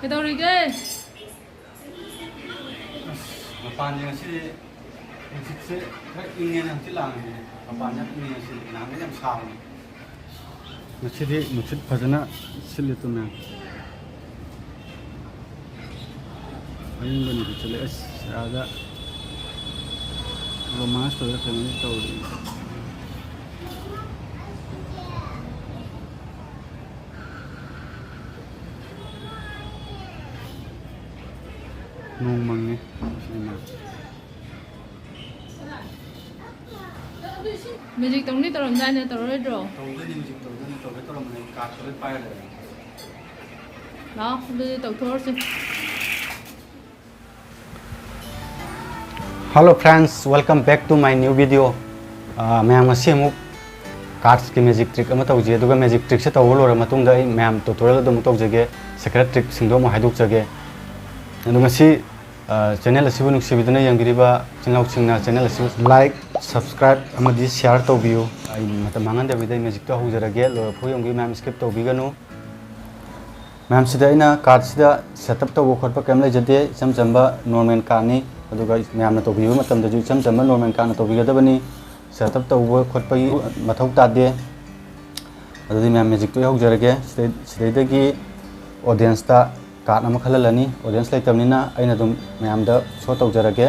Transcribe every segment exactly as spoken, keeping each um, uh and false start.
ꯀꯩꯗꯧꯔꯤꯒꯦ? ꯑꯁ, ꯃꯄꯥꯟꯁꯦ ꯉꯁꯤꯗꯤ ꯅꯨꯡꯁꯤꯠꯁꯦ ꯈꯔ ꯏꯪꯉꯦꯅ ꯍꯪꯆꯤꯠ ꯂꯥꯡꯉꯤꯅꯦ꯫ ꯃꯄꯥꯟꯁꯦ ꯌꯥꯝ ꯏꯪꯉꯦ ꯉꯁꯤꯗꯤ, ꯅꯍꯥꯟꯒꯩ ꯌꯥꯝ ꯁꯥꯕꯅꯦ꯫ ꯉꯁꯤꯗꯤ ꯅꯨꯡꯁꯤꯠ ꯐꯖꯅ ꯁꯤꯠꯂꯦ ꯇꯨ ꯃꯌꯥꯝ꯫ ꯑꯏꯪꯕ ꯅꯨꯡꯁꯤꯠ ꯁꯤꯠꯂꯦ꯫ ꯑꯁ, ꯑꯥꯗ ꯔꯣꯃꯥꯟꯁ ꯇꯧꯔ ꯀꯩꯅꯣꯝ ꯇꯧꯔꯤ꯫ ꯅꯣꯡ ꯃꯪꯉꯦ꯫ ꯃꯦꯖꯤꯛ ꯇꯧꯅꯤ ꯇꯧꯔꯝꯗꯥꯏꯅꯦ, ꯇꯧꯔꯔꯣꯏꯗ꯭ꯔꯣ? ꯇꯧꯗꯣꯏꯅꯦ, ꯃꯦꯖꯤꯛ ꯇꯧꯗꯣꯏꯅꯦ, ꯇꯧꯒꯦ ꯇꯧꯔꯝꯕꯅꯦ, ꯀꯥꯔꯗꯇꯣ ꯂꯣꯏ ꯄꯥꯏꯔ ꯂꯩꯔꯦ꯫ ꯂꯥꯛꯑꯣ, ꯑꯗꯨꯗꯤ ꯇꯧꯊꯣꯛꯑꯁꯤ꯫ Hello friends, welcome back to my new video. ꯑꯥ, ꯃꯌꯥꯝ, ꯉꯁꯤ ꯑꯃꯨꯛ ꯀꯥꯔꯠꯁꯀꯤ ꯃꯦꯖꯤꯛ ꯇ꯭ꯔꯤꯛ ꯑꯃ ꯇꯧꯖꯩ, ꯑꯗꯨꯒ ꯃꯦꯖꯤꯛ ꯇ꯭ꯔꯤꯛꯁꯦ ꯇꯧꯕ ꯂꯣꯏꯔ ꯃꯇꯨꯡꯗ ꯑꯩ ꯃꯌꯥꯝ ꯇ꯭ꯌꯨꯇꯣꯔꯤꯌꯦꯜ ꯑꯗꯨ ꯑꯃꯨꯛ ꯇꯧꯖꯒꯦ, ꯁꯤꯀ꯭ꯔꯦꯠ ꯇ꯭ꯔꯤꯛꯁꯤꯡꯗꯣ ꯑꯃꯨꯛ ꯍꯥꯏꯗꯣꯛꯆꯒꯦ꯫ ꯑꯗꯣ ꯉꯁꯤ, ꯑꯥ, ꯆꯦꯅꯦꯜ ꯑꯁꯤꯕꯨ ꯅꯨꯡꯁꯤꯕꯤꯗꯨꯅ ꯌꯦꯡꯕꯤꯔꯤꯕ ꯏꯆꯤꯟ ꯏꯅꯥꯎꯁꯤꯡꯅ ꯆꯦꯅꯦꯜ ꯑꯁꯤꯕꯨ ꯂꯥꯏꯛ, ꯁꯕꯁꯀ꯭ꯔꯥꯏꯕ ꯑꯃꯗꯤ ꯁꯤꯌꯥꯔ ꯇꯧꯕꯤꯌꯨ꯫ ꯑꯩ ꯃꯇꯝ ꯃꯥꯡꯍꯟꯗꯕꯤꯗ ꯑꯩ ꯃꯦꯖꯤꯛꯇꯣ ꯍꯧꯖꯔꯒꯦ, ꯂꯣꯏꯔꯐꯥꯎ ꯌꯦꯡꯕꯤꯌꯨ ꯃꯌꯥꯝ, ꯁ꯭ꯀꯤꯞ ꯇꯧꯕꯤꯒꯅꯨ꯫ ꯃꯌꯥꯝ, ꯁꯤꯗ ꯑꯩꯅ ꯀꯥꯔꯠꯁꯤꯗ ꯁꯦꯠ ꯑꯞ ꯇꯧꯕ ꯈꯣꯠꯄ ꯀꯩꯝ ꯂꯩꯖꯗꯦ, ꯏꯆꯝ ꯆꯝꯕ ꯅꯣꯔꯃꯦꯜ ꯀꯥꯔꯠꯅꯤ꯫ ꯑꯗꯨꯒ ꯃꯌꯥꯝꯅ ꯇꯧꯕꯤꯕ ꯃꯇꯝꯗꯁꯨ ꯏꯆꯝ ꯆꯝꯕ ꯅꯣꯔꯃꯦꯜ ꯀꯥꯔꯠꯅ ꯇꯧꯕꯤꯒꯗꯕꯅꯤ꯫ ꯁꯦꯠ ꯑꯞ ꯇꯧꯕ ꯈꯣꯠꯄꯒꯤ ꯃꯊꯧ ꯇꯥꯗꯦ꯫ ꯑꯗꯨꯗꯤ ꯃꯌꯥꯝ, ꯃꯦꯖꯤꯛꯇꯣ ꯑꯩ ꯍꯧꯖꯔꯒꯦ꯫ ꯁꯤꯗꯩ-, ꯁꯤꯗꯩꯗꯒꯤ ꯑꯣꯗꯤꯌꯦꯟꯁꯇ ꯀꯥꯔꯠ ꯑꯃ ꯈꯜꯍꯜꯂꯅꯤ꯫ ꯑꯣꯗꯤꯌꯦꯟꯁ ꯂꯩꯇꯕꯅꯤꯅ ꯑꯩꯅ ꯑꯗꯨꯝ ꯃꯌꯥꯝꯗ ꯁꯣ ꯇꯧꯖꯔꯒꯦ꯫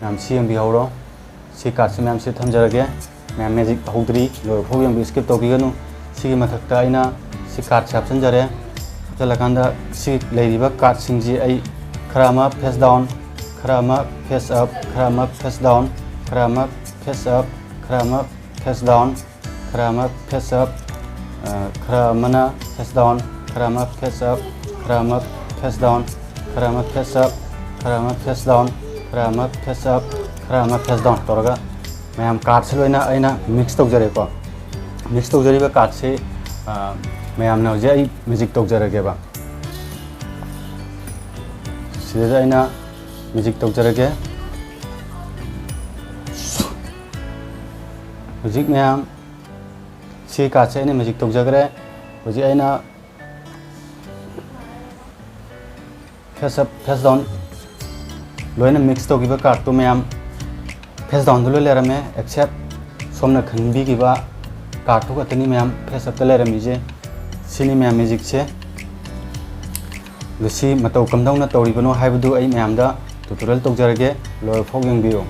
ꯃꯌꯥꯝ, ꯁꯤ ꯌꯦꯡꯕꯤꯍꯧꯔꯣ꯫ ꯁꯤ ꯀꯥꯔꯠꯁꯤ ꯃꯌꯥꯝꯁꯤ ꯊꯝꯖꯔꯒꯦ꯫ ꯃꯌꯥꯝ, ꯃꯦꯖꯤꯛ ꯍꯧꯗ꯭ꯔꯤ, ꯂꯣꯏꯕ ꯐꯥꯎ ꯌꯦꯡꯕꯤꯌꯨ, ꯁ꯭ꯀꯤꯞ ꯇꯧꯕꯤꯒꯅꯨ꯫ ꯁꯤꯒꯤ ꯃꯊꯛꯇ ꯑꯩꯅ ꯁꯤ ꯀꯥꯔꯠꯁꯦ ꯍꯥꯞꯆꯤꯟꯖꯔꯦ꯫ ꯍꯥꯞꯆꯤꯜꯂꯀꯥꯟꯗ ꯁꯤ ꯂꯩꯔꯤꯕ ꯀꯥꯔꯠꯁꯤꯡꯁꯤ ꯑꯩ ꯈꯔ ꯑꯃ ꯐꯦꯁ ꯗꯥꯎꯟ, ꯈꯔ ꯑꯃ ꯐꯦꯁ ꯑꯞ, ꯈꯔ ꯑꯃ ꯐꯦꯁ ꯗꯥꯎꯟ, ꯈꯔ ꯑꯃ ꯐꯦꯁ ꯑꯞ, ꯈꯔ ꯑꯃ ꯐꯦꯁ ꯗꯥꯎꯟ, ꯈꯔ ꯑꯃ ꯐꯦꯁ ꯑꯞ, ꯑ, ꯈꯔ ꯑꯃꯅ ꯐꯦꯁ ꯗꯥꯎꯟ, ꯈꯔ ꯑꯃ ꯐꯦꯁ ꯑꯞ, ꯈꯔ ꯑꯃ ꯐꯦꯁ ꯗꯥꯎꯟ, ꯈꯔ ꯑꯃ ꯐꯦꯁ ꯑꯞ, ꯈꯔ ꯑꯃ ꯐꯦꯁ ꯗꯥꯎꯟ, ꯈꯔ ꯑꯃ ꯐꯦꯁ ꯑꯞ, ꯈꯔ ꯑꯃ ꯐꯦꯁ ꯗꯥꯎꯟ ꯇꯧꯔꯒ ꯃꯌꯥꯝ ꯀꯥꯔꯠꯁꯦ ꯂꯣꯏꯅ ꯑꯩꯅ ꯃꯤꯛꯁ ꯇꯧꯖꯔꯦꯀꯣ꯫ ꯃꯤꯛꯁ ꯇꯧꯖꯔꯤꯕ ꯀꯥꯔꯠꯁꯤ, ꯑ, ꯃꯌꯥꯝꯅ ꯍꯧꯖꯤꯛ ꯑꯩ ꯃꯦꯖꯤꯛ ꯇꯧꯖꯔꯒꯦꯕ꯫ ꯁꯤꯗꯩꯗ ꯑꯩꯅ ꯃꯦꯖꯤꯛ ꯇꯧꯖꯔꯒꯦ꯫ ꯍꯧꯖꯤꯛ ꯃꯌꯥꯝ, ꯁꯤ ꯀꯥꯔꯠꯁꯦ ꯑꯩꯅ ꯃꯦꯖꯤꯛ ꯇꯧꯖꯈ꯭ꯔꯦ꯫ ꯍꯧꯖꯤꯛ ꯑꯩꯅ, Face up, face down ꯂꯣꯏꯅ mix ꯇꯧꯈꯤꯕ cardꯇꯨ ꯃꯌꯥꯝ face downꯗ ꯂꯣꯏ ꯂꯩꯔꯝꯃꯦ, except ꯁꯣꯝꯅ ꯈꯟꯕꯤꯈꯤꯕ cardꯇꯨ ꯈꯛꯇꯅꯤ ꯃꯌꯥꯝ face upꯇ ꯂꯩꯔꯝꯃꯤꯁꯦ꯫ ꯁꯤꯅꯤ ꯃꯌꯥꯝ magicꯁꯦ꯫ ꯑꯗꯨ ꯁꯤ ꯃꯇꯧ ꯀꯝꯗꯧꯅ ꯇꯧꯔꯤꯕꯅꯣ ꯍꯥꯏꯕꯗꯨ ꯑꯩ ꯃꯌꯥꯝꯗ tutorial ꯇꯧꯖꯔꯒꯦ, ꯂꯣꯏꯔ ꯐꯥꯎ ꯌꯦꯡꯕꯤꯌꯨ꯫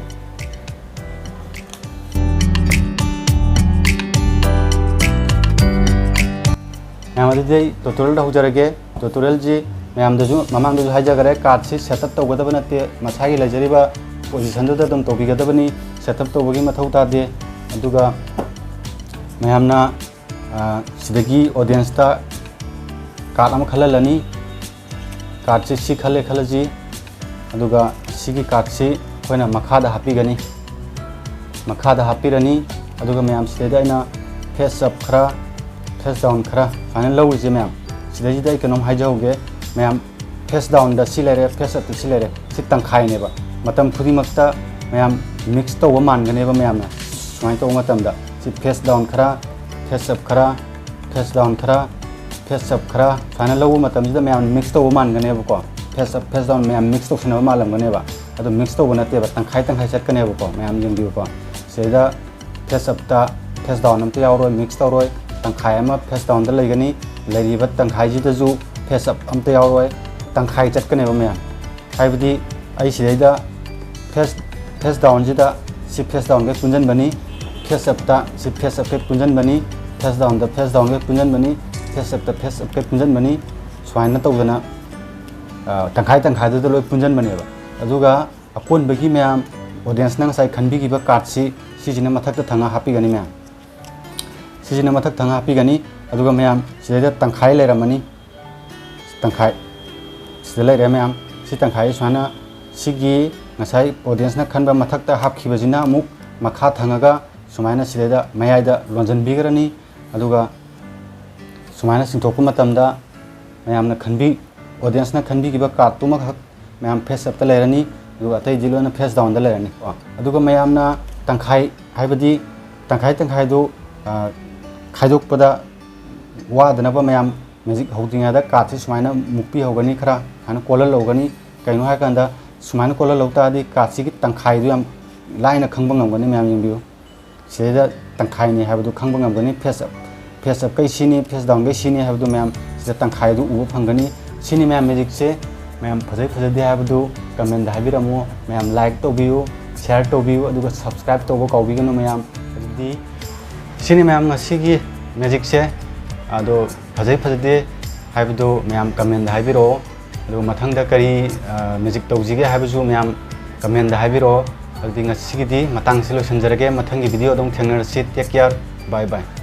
ꯃꯌꯥꯝ, ꯑꯗꯨꯗꯤ ꯑꯩ tutorialꯗ ꯍꯧꯖꯔꯒꯦ꯫ Tutorialꯁꯤ ꯃꯌꯥꯝꯗꯁꯨ ꯃꯃꯥꯡꯗꯁꯨ ꯍꯥꯏꯖꯈꯔꯦ, cardꯁꯤ set up ꯇꯧꯒꯗꯕ ꯅꯠꯇꯦ, ꯃꯁꯥꯒꯤ ꯂꯩꯖꯔꯤꯕ positionꯗꯨꯗ ꯑꯗꯨꯝ ꯇꯧꯕꯤꯒꯗꯕꯅꯤ꯫ Set up ꯇꯧꯕꯒꯤ ꯃꯊꯧ ꯇꯥꯗꯦ꯫ ꯑꯗꯨꯒ ꯃꯌꯥꯝꯅ, ꯑ, ꯁꯤꯗꯒꯤ audienceꯇ card ꯑꯃ ꯈꯜꯍꯜꯂꯅꯤ꯫ Cardꯁꯤ ꯁꯤ ꯈꯜꯂꯦ ꯈꯜꯂꯁꯤ, ꯑꯗꯨꯒ ꯁꯤꯒꯤ cardꯁꯤ ꯑꯩꯈꯣꯏꯅ ꯃꯈꯥꯗ ꯍꯥꯞꯄꯤꯒꯅꯤ꯫ ꯃꯈꯥꯗ ꯍꯥꯞꯄꯤꯔꯅꯤ꯫ ꯑꯗꯨꯒ ꯃꯌꯥꯝ, ꯁꯤꯗꯩꯗ ꯑꯩꯅ face up ꯈꯔ, face down ꯈꯔ ꯁꯨꯃꯥꯏꯅ ꯂꯧꯔꯤꯁꯦ ꯃꯌꯥꯝ꯫ ꯁꯤꯗꯩꯁꯤꯗ ꯑꯩ ꯀꯩꯅꯣꯝ ꯍꯥꯏꯖꯍꯧꯒꯦ ꯃꯌꯥꯝ, face downꯗ ꯁꯤ ꯂꯩꯔꯦ, face upꯇ ꯁꯤ ꯂꯩꯔꯦ, ꯁꯤ ꯇꯪꯈꯥꯏꯅꯦꯕ꯫ ꯃꯇꯝ ꯈꯨꯗꯤꯡꯃꯛꯇ ꯃꯌꯥꯝ mix ꯇꯧꯕ ꯃꯥꯟꯒꯅꯦꯕ ꯃꯌꯥꯝꯅ ꯁꯨꯃꯥꯏꯅ ꯇꯧꯕ ꯃꯇꯝꯗ꯫ ꯁꯤ face down ꯈꯔ, face up ꯈꯔ, face down ꯈꯔ, face up ꯈꯔ ꯁꯨꯃꯥꯏꯅ ꯂꯧꯕ ꯃꯇꯝꯁꯤꯗ ꯃꯌꯥꯝ mix ꯇꯧꯕ ꯃꯥꯟꯒꯅꯦꯕꯀꯣ꯫ Face up, face down ꯃꯌꯥꯝ mix ꯇꯧꯁꯟꯅꯕ ꯃꯥꯜꯂꯝꯒꯅꯦꯕ꯫ ꯑꯗꯣ mix ꯇꯧꯕ ꯅꯠꯇꯦꯕ, ꯇꯪꯈꯥꯏ ꯇꯪꯈꯥꯏ ꯆꯠꯀꯅꯦꯕꯀꯣ꯫ ꯃꯌꯥꯝ ꯌꯦꯡꯕꯤꯌꯨꯀꯣ꯫ ꯁꯤꯗꯩꯗ face upꯇ face down ꯑꯝꯇ ꯌꯥꯎꯔꯣꯏ, mix ꯇꯧꯔꯣꯏ꯫ ꯇꯪꯈꯥꯏ ꯑꯃ face downꯗ ꯂꯩꯒꯅꯤ, ꯂꯩꯔꯤꯕ ꯇꯪꯈꯥꯏꯁꯤꯗꯁꯨ face up ꯑꯝꯇ ꯌꯥꯎꯔꯣꯏ, ꯇꯪꯈꯥꯏ ꯆꯠꯀꯅꯦꯕ ꯃꯌꯥꯝ꯫ ꯍꯥꯏꯕꯗꯤ ꯑꯩ ꯁꯤꯗꯩꯗ face, face downꯁꯤꯗ ꯁꯤ face downꯒ ꯄꯨꯟꯁꯤꯟꯕꯅꯤ, face upꯇ ꯁꯤ face upꯀ ꯄꯨꯟꯁꯤꯟꯕꯅꯤ, face downꯗ face downꯒ ꯄꯨꯟꯁꯤꯟꯕꯅꯤ, face upꯇ face upꯀ ꯄꯨꯟꯁꯤꯟꯕꯅꯤ꯫ ꯁꯨꯃꯥꯏꯅ ꯇꯧꯗꯅ, ꯑ, ꯇꯪꯈꯥꯏ ꯇꯪꯈꯥꯏꯗꯨꯗ ꯂꯣꯏ ꯄꯨꯟꯁꯤꯟꯕꯅꯦꯕ꯫ ꯑꯗꯨꯒ ꯑꯀꯣꯟꯕꯒꯤ ꯃꯌꯥꯝ, audienceꯅ ꯉꯁꯥꯏ ꯈꯟꯕꯤꯈꯤꯕ cardꯁꯤ, ꯁꯤꯁꯤꯅ ꯃꯊꯛꯇ ꯊꯪꯉ ꯍꯥꯞꯄꯤꯒꯅꯤ ꯃꯌꯥꯝ꯫ ꯁꯤꯁꯤꯅ ꯃꯊꯛ ꯊꯪꯉ ꯍꯥꯞꯄꯤꯒꯅꯤ꯫ ꯑꯗꯨꯒ ꯃꯌꯥꯝ, ꯁꯤꯗꯩꯗ ꯇꯪꯈꯥꯏ ꯂꯩꯔꯝꯃꯅꯤ꯫ ꯇꯪꯈꯥꯏ ꯁꯤꯗ ꯂꯩꯔꯦ ꯃꯌꯥꯝ꯫ ꯁꯤ ꯇꯪꯈꯥꯏ ꯁꯨꯃꯥꯏꯅ, ꯁꯤꯒꯤ ꯉꯁꯥꯏ audienceꯅ ꯈꯟꯕ ꯃꯊꯛꯇ ꯍꯥꯞꯈꯤꯕꯁꯤꯅ ꯑꯃꯨꯛ ꯃꯈꯥ ꯊꯪꯉꯒ ꯁꯨꯃꯥꯏꯅ ꯁꯤꯗꯩꯗ ꯃꯌꯥꯏꯗ ꯂꯣꯟꯁꯤꯟꯕꯤꯈ꯭ꯔꯅꯤ꯫ ꯑꯗꯨꯒ ꯁꯨꯃꯥꯏꯅ ꯆꯤꯡꯊꯣꯛꯄ ꯃꯇꯝꯗ ꯃꯌꯥꯝꯅ ꯈꯟꯕꯤ-, audienceꯅ ꯈꯟꯕꯤꯈꯤꯕ cardꯇꯨꯃꯈꯛ ꯃꯌꯥꯝ face upꯇ ꯂꯩꯔꯅꯤ, ꯑꯗꯨꯒ ꯑꯇꯩꯗꯤ ꯂꯣꯏꯅ face downꯗ ꯂꯩꯔꯅꯤ ꯀꯣ꯫ ꯑꯗꯨꯒ ꯃꯌꯥꯝꯅ ꯇꯪꯈꯥꯏ, ꯍꯥꯏꯕꯗꯤ ꯇꯪꯈꯥꯏ ꯇꯪꯈꯥꯏꯗꯨ, ꯑ, ꯈꯥꯏꯗꯣꯛꯄꯗ ꯋꯥꯗꯅꯕ ꯃꯌꯥꯝ ꯃꯦꯖꯤꯛ ꯍꯧꯗ꯭ꯔꯤꯉꯩꯗ ꯀꯥꯔꯠꯁꯤ ꯁꯨꯃꯥꯏꯅ ꯃꯨꯛꯄꯤ ꯍꯧꯒꯅꯤ, ꯈꯔ ꯁꯨꯃꯥꯏꯅ ꯀꯣꯜꯍꯜꯍꯧꯒꯅꯤ꯫ ꯀꯩꯅꯣ ꯍꯥꯏꯔꯀꯥꯟꯗ ꯁꯨꯃꯥꯏꯅ ꯀꯣꯜꯍꯜꯍꯧ ꯇꯥꯔꯗꯤ ꯀꯥꯔꯠꯁꯤꯒꯤ ꯇꯪꯈꯥꯏꯗꯨ ꯌꯥꯝ ꯂꯥꯏꯅ ꯈꯪꯕ ꯉꯝꯒꯅꯤ꯫ ꯃꯌꯥꯝ ꯌꯦꯡꯕꯤꯌꯨ, ꯁꯤꯗꯩꯗ ꯇꯪꯈꯥꯏꯅꯤ ꯍꯥꯏꯕꯗꯨ ꯈꯪꯕ ꯉꯝꯒꯅꯤ꯫ ꯐꯦꯁ ꯑꯞ, ꯐꯦꯁ ꯑꯞꯈꯩ ꯁꯤꯅꯤ, ꯐꯦꯁ ꯗꯥꯎꯟꯈꯩ ꯁꯤꯅꯤ ꯍꯥꯏꯕꯗꯨ ꯃꯌꯥꯝ ꯁꯤꯗ ꯇꯪꯈꯥꯏꯗꯨ ꯎꯕ ꯐꯪꯒꯅꯤ꯫ ꯁꯤꯅꯤ ꯃꯌꯥꯝ ꯃꯦꯖꯤꯛꯁꯦ꯫ ꯃꯌꯥꯝ ꯐꯖꯩ ꯐꯖꯗꯦ ꯍꯥꯏꯕꯗꯨ ꯀꯃꯦꯟꯗ ꯍꯥꯏꯕꯤꯔꯝꯃꯨ꯫ ꯃꯌꯥꯝ ꯂꯥꯏꯛ ꯇꯧꯕꯤꯌꯨ, ꯁꯤꯌꯥꯔ ꯇꯧꯕꯤꯌꯨ, ꯑꯗꯨꯒ ꯁꯕꯁꯀ꯭ꯔꯥꯏꯕ ꯇꯧꯕ ꯀꯥꯎꯕꯤꯒꯅꯨ ꯃꯌꯥꯝ꯫ ꯑꯗꯨꯗꯤ ꯁꯤꯅꯤ ꯃꯌꯥꯝ ꯉꯁꯤꯒꯤ ꯃꯦꯖꯤꯛꯁꯦ꯫ ꯑꯗꯣ ꯐꯖꯩ ꯐꯖꯗꯦ ꯍꯥꯏꯕꯗꯨ ꯃꯌꯥꯝ ꯀꯃꯦꯟꯗ ꯍꯥꯏꯕꯤꯔꯛꯑꯣ꯫ ꯑꯗꯨꯒ ꯃꯊꯪꯗ ꯀꯔꯤ, ꯑ, ꯃꯦꯖꯤꯛ ꯇꯧꯁꯤꯒꯦ ꯍꯥꯏꯕꯁꯨ ꯃꯌꯥꯝ ꯀꯃꯦꯟꯗ ꯍꯥꯏꯕꯤꯔꯛꯑꯣ꯫ ꯑꯗꯨꯗꯤ ꯉꯁꯤꯒꯤꯗꯤ ꯃꯇꯥꯡꯁꯤ ꯂꯣꯏꯁꯤꯟꯖꯔꯒꯦ꯫ ꯃꯊꯪꯒꯤ ꯚꯤꯗꯤꯑꯣꯗ ꯑꯃꯨꯛ ꯊꯦꯡꯅꯔꯁꯤ꯫ Take care. Bye bye.